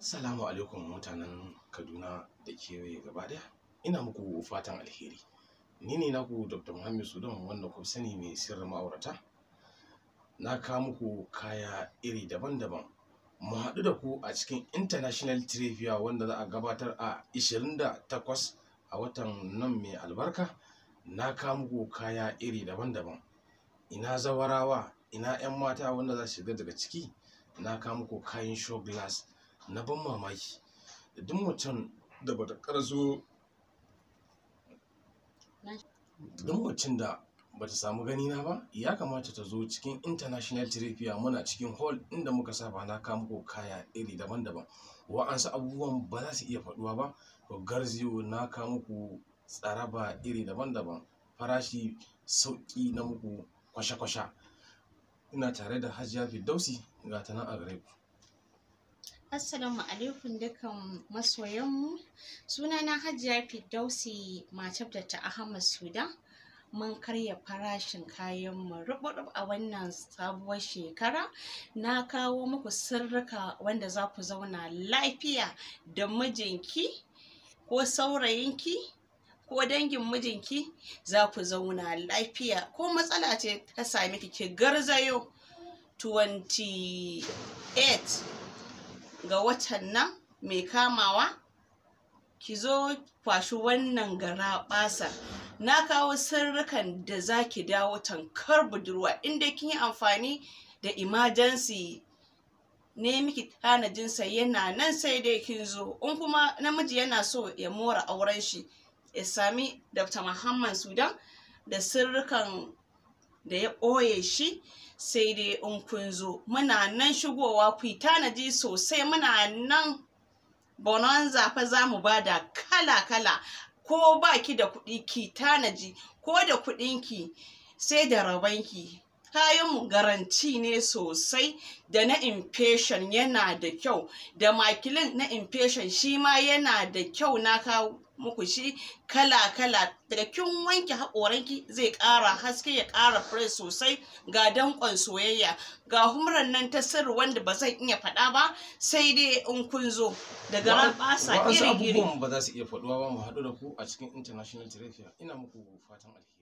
Assalamu alaikum mutanen Kaduna da kewaye gaba ɗaya. Ina muku fatan alheri. Ni ne naku Dr. Muhammad Sudan wanda ku sani mai sirrin ma'aurata. Na kawo muku kaya iri daban-daban. Mu haɗu da ku a cikin International Trade Fair wanda za a gabatar a 28 a watan nan mai albarka. Na kawo muku kaya iri daban-daban. Ina zawarawa, ina 'yan mata wanda za su shiga daga ciki. Na kawo muku kayan show glass na ban mamaki. Da duk mutum da bata ƙaraso duk mutum da bata samu ganina ba ya kamata ta zo cikin International Trade Fair. Muna cikin hall inda muka saba. Na kawo muku kaya iri daban-daban. Wa'ansu abubuwan ba za su iya faɗuwa ba. To garziyo na kawo muku tsaraba iri daban-daban, farashi sauƙi na muku kwasha-kwasha. Ina tare da Hajiya Firdausi, ga ta nan a gare ku. Assalamu alaikum dukan masoyanmu. Sunana Hajiya Firdausi, matar Dr. Ahmad Sudan. Mun karya farashin kayanmu rub a wannan sabuwar shekara. Na kawo muku sirrika wanda za ku zauna lafiya da mijinki ko saurayinki ko dangin mijinki, za ku zauna lafiya. Ko matsala ce ta sami ki, ki garzayo 28 ga watan nan mai kamawa, ki zo kwashi wannan garaɓasa. Na kawo sirrikan da za ki dawo tankar budurwa inda kin yi amfani da emergency ne miki tanajinsa, yana nan sai dai kin zo. In kuma namiji yana so ya more auren shi, ya sami Dr. Muhammad Sudan da sirrikan da ya ɓoye shi, sai dai in kun zo. Muna nan shigowa, ku yi tanaji sosai. Muna nan, bonanza fa za mu bada kala-kala. Ko ba ki da kuɗi, ki tanaji, ko da kuɗinki sai da rabanki. Kayanmu garanti ne sosai, da na infection yana da kyau, da makilin na infection shi ma yana da kyau. Na kawo muku shi kala-kala. Daga kin wanke haƙoranki zai ƙara haske, ya ƙara fresh sosai. Ga danƙon soyayya, ga humran nan ta sirri wanda ba zan iya faɗa ba, sai dai in kun zo daga rabasa Wa'ansu iri-iri. abubuwan ba za su iya faɗuwa ba. Mu haɗu da ku a cikin International Trade Fair. Ina muku fatan alheri.